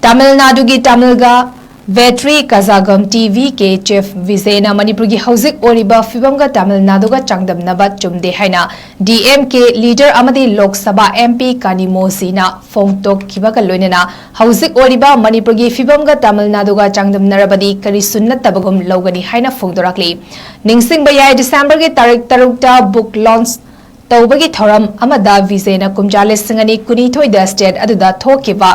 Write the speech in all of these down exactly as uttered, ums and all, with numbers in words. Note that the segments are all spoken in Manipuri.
ꯇꯥꯃꯤꯜ ꯅꯥꯗꯨꯒꯤ ꯇꯥꯃꯤꯜꯒ ꯚꯦꯇ꯭ꯔꯤ ꯀꯖꯥꯒꯝ ꯇꯤ ꯚꯤ ꯀꯦ ꯆꯤꯐ ꯚꯤꯖꯦꯅ ꯃꯅꯤꯄꯨꯔꯒꯤ ꯍꯧꯖꯤꯛ ꯑꯣꯏꯔꯤꯕ ꯐꯤꯕꯝꯒ ꯇꯥꯃꯤꯜ ꯅꯥꯗꯨꯒ ꯆꯥꯡꯗꯝꯅꯕ ꯆꯨꯝꯗꯦ ꯍꯥꯏꯅ ꯗꯤ ꯑꯦꯝ ꯀꯦ ꯂꯤꯗꯔ ꯑꯃꯗꯤ ꯂꯣꯛ ꯁꯚꯥ ꯑꯦꯝ ꯄꯤ ꯀꯥꯅꯤꯃꯣꯖꯤꯅ ꯐꯣꯡꯗꯣꯛꯈꯤꯕꯒ ꯂꯣꯏꯅꯅ ꯍꯧꯖꯤꯛ ꯑꯣꯏꯔꯤꯕ ꯃꯅꯤꯄꯨꯔꯒꯤ ꯐꯤꯕꯝꯒ ꯇꯥꯃꯤꯜ ꯅꯥꯗꯨꯒ ꯆꯥꯡꯗꯝꯅꯔꯕꯗꯤ ꯀꯔꯤꯁꯨ ꯅꯠꯇꯕꯒꯨꯝ ꯂꯧꯒꯅꯤ ꯍꯥꯏꯅ ꯐꯣꯡꯗꯣꯔꯛꯂꯤ꯫ ꯅꯤꯡꯁꯤꯡꯕ ꯌꯥꯏ, ꯗꯤꯁꯦꯝꯕꯔꯒꯤ ꯇꯥꯔꯤꯛ ꯇꯔꯨꯛꯇ ꯕꯨꯛ ꯂꯣꯟꯆ ꯇꯧꯕꯒꯤ ꯊꯧꯔꯝ ꯑꯃꯗ ꯚꯤꯖꯦꯅ ꯀꯨꯝꯖꯥ ꯂꯤꯁꯤꯡ ꯑꯅꯤ ꯀꯨꯟꯅꯤꯊꯣꯏꯗ ꯁ꯭ꯇꯦꯠ ꯑꯗꯨꯗ ꯊꯣꯛꯈꯤꯕ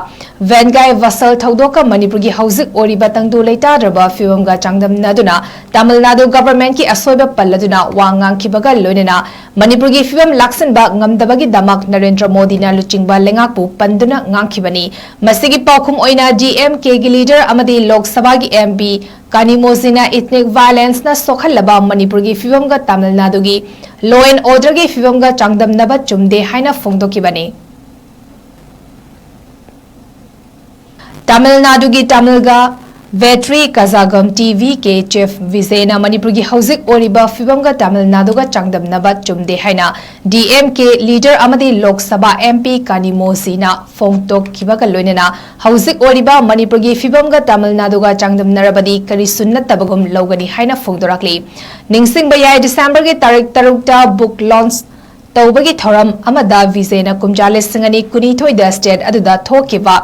ꯚꯦꯟꯒꯥꯏ ꯚꯁꯜ ꯊꯧꯗꯣꯛꯀ ꯃꯅꯤꯄꯨꯔꯒꯤ ꯍꯧꯖꯤꯛ ꯑꯣꯏꯔꯤꯕ ꯇꯪꯗꯨ ꯂꯩꯇꯥꯗ꯭ꯔꯕ ꯐꯤꯕꯝꯒ ꯆꯥꯡꯗꯝꯅꯗꯨꯅ ꯇꯥꯃꯤꯜ ꯅꯥꯗꯨ ꯒꯚꯔꯟꯃꯦꯟꯠꯀꯤ ꯑꯁꯣꯏꯕ ꯄꯜꯂꯗꯨꯅ ꯋꯥ ꯉꯥꯡꯈꯤꯕꯒ ꯂꯣꯏꯅꯅ ꯃꯅꯤꯄꯨꯔꯒꯤ ꯐꯤꯕꯝ ꯂꯥꯛꯁꯤꯟꯕ ꯉꯝꯗꯕꯒꯤꯗꯃꯛ ꯅꯔꯦꯟꯗ꯭ꯔ ꯃꯣꯗꯤꯅ ꯂꯨꯆꯤꯡꯕ ꯂꯩꯉꯥꯛꯄꯨ ꯄꯟꯗꯨꯅ ꯉꯥꯡꯈꯤꯕꯅꯤ꯫ ꯃꯁꯤꯒꯤ ꯄꯥꯎꯈꯨꯝ ꯑꯣꯏꯅ ꯗꯤ ꯑꯦꯝ ꯀꯦꯒꯤ ꯂꯤꯗꯔ ꯑꯃꯗꯤ ꯂꯣꯛ ꯁꯚꯥꯒꯤ ꯑꯦꯝ ꯄꯤ ꯀꯥꯅꯤꯃꯣꯖꯤꯅ ꯏꯊꯅꯤꯛ ꯚꯥꯏꯂꯦꯟꯁꯅ ꯁꯣꯛꯍꯜꯂꯕ ꯃꯅꯤꯄꯨꯔꯒꯤ ꯐꯤꯕꯝꯒ ꯇꯥꯃꯤꯜ ꯅꯥꯗꯨꯒꯤ ꯂꯣ ꯑꯦꯟ ꯑꯣꯔꯗꯔꯒꯤ ꯐꯤꯕꯝꯒ ꯆꯥꯡꯗꯝꯅꯕ ꯆꯨꯝꯗꯦ ꯍꯥꯏꯅ ꯐꯣꯡꯗꯣꯛꯈꯤꯕꯅꯤ꯫ ꯇꯥꯃꯤꯜ ꯅꯥꯗꯨꯒꯤ ꯇꯥꯃꯤꯜꯒ ꯚꯦꯇ꯭ꯔꯤ ꯀꯖꯥꯒꯝ ꯇꯤ ꯚꯤ ꯀꯦ ꯆꯤꯐ ꯚꯤꯖꯦꯅ ꯃꯅꯤꯄꯨꯔꯒꯤ ꯍꯧꯖꯤꯛ ꯑꯣꯏꯔꯤꯕ ꯐꯤꯕꯝꯒ ꯇꯥꯃꯤꯜ ꯅꯥꯗꯨꯒ ꯆꯥꯡꯗꯝꯅꯕ ꯆꯨꯝꯗꯦ ꯍꯥꯏꯅ ꯗꯤ ꯑꯦꯝ ꯀꯦ ꯂꯤꯗꯔ ꯑꯃꯗꯤ ꯂꯣꯛ ꯁꯚꯥ ꯑꯦꯝ ꯄꯤ ꯀꯥꯅꯤꯃꯣꯖꯤꯅ ꯐꯣꯡꯗꯣꯛꯈꯤꯕꯒ ꯂꯣꯏꯅꯅ ꯍꯧꯖꯤꯛ ꯑꯣꯏꯔꯤꯕ ꯃꯅꯤꯄꯨꯔꯒꯤ ꯐꯤꯕꯝꯒ ꯇꯥꯃꯤꯜ ꯅꯥꯗꯨꯒ ꯆꯥꯡꯗꯝꯅꯔꯕꯗꯤ ꯀꯔꯤꯁꯨ ꯅꯠꯇꯕꯒꯨꯝ ꯂꯧꯒꯅꯤ ꯍꯥꯏꯅ ꯐꯣꯡꯗꯣꯔꯛꯂꯤ꯫ ꯅꯤꯡꯁꯤꯡꯕ ꯌꯥꯏ, ꯗꯤꯁꯦꯝꯕꯔꯒꯤ ꯇꯥꯔꯤꯛ ꯇꯔꯨꯛꯇ ꯕꯨꯛ ꯂꯣꯟꯆ ꯇꯧꯕꯒꯤ ꯊꯧꯔꯝ ꯑꯃꯗ ꯚꯤꯖꯦꯅ ꯀꯨꯝꯖꯥ ꯂꯤꯁꯤꯡ ꯑꯅꯤ ꯀꯨꯟꯅꯤꯊꯣꯏꯗ ꯁ꯭ꯇꯦꯠ ꯑꯗꯨꯗ ꯊꯣꯛꯈꯤꯕ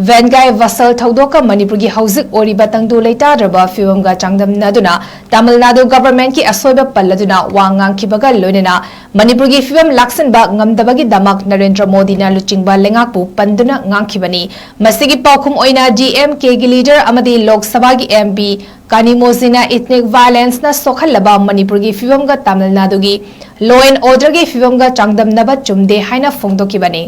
ꯚꯦꯟꯒꯥꯏ ꯚꯁꯜ ꯊꯧꯗꯣꯛꯀ ꯃꯅꯤꯄꯨꯔꯒꯤ ꯍꯧꯖꯤꯛ ꯑꯣꯏꯔꯤꯕ ꯇꯪꯗꯨ ꯂꯩꯇꯥꯗ꯭ꯔꯕ ꯐꯤꯕꯝꯒ ꯆꯥꯡꯗꯝꯅꯗꯨꯅ ꯇꯥꯃꯤꯜ ꯅꯥꯗꯨ ꯒꯚꯔꯟꯃꯦꯟꯠꯀꯤ ꯑꯁꯣꯏꯕ ꯄꯜꯂꯗꯨꯅ ꯋꯥ ꯉꯥꯡꯈꯤꯕꯒ ꯂꯣꯏꯅꯅ ꯃꯅꯤꯄꯨꯔꯒꯤ ꯐꯤꯕꯝ ꯂꯥꯛꯁꯤꯟꯕ ꯉꯝꯗꯕꯒꯤꯗꯃꯛ ꯅꯔꯦꯟꯗ꯭ꯔ ꯃꯣꯗꯤꯅ ꯂꯨꯆꯤꯡꯕ ꯂꯩꯉꯥꯛꯄꯨ ꯄꯟꯗꯨꯅ ꯉꯥꯡꯈꯤꯕꯅꯤ꯫ ꯃꯁꯤꯒꯤ ꯄꯥꯎꯈꯨꯝ ꯑꯣꯏꯅ ꯗꯤ ꯑꯦꯝ ꯀꯦꯒꯤ ꯂꯤꯗꯔ ꯑꯃꯗꯤ ꯂꯣꯛ ꯁꯚꯥꯒꯤ ꯑꯦꯝ ꯄꯤ ꯀꯥꯅꯤꯃꯣꯖꯤꯅ ꯏꯊꯅꯤꯛ ꯚꯥꯏꯂꯦꯟꯁꯅ ꯁꯣꯛꯍꯜꯂꯕ ꯃꯅꯤꯄꯨꯔꯒꯤ ꯐꯤꯕꯝꯒ ꯇꯥꯃꯤꯜ ꯅꯥꯗꯨꯒꯤ ꯂꯣ ꯑꯦꯟ ꯑꯣꯔꯗꯔꯒꯤ ꯐꯤꯕꯝꯒ ꯆꯥꯡꯗꯝꯅꯕ ꯆꯨꯝꯗꯦ ꯍꯥꯏꯅ ꯐꯣꯡꯗꯣꯛꯈꯤꯕꯅꯤ꯫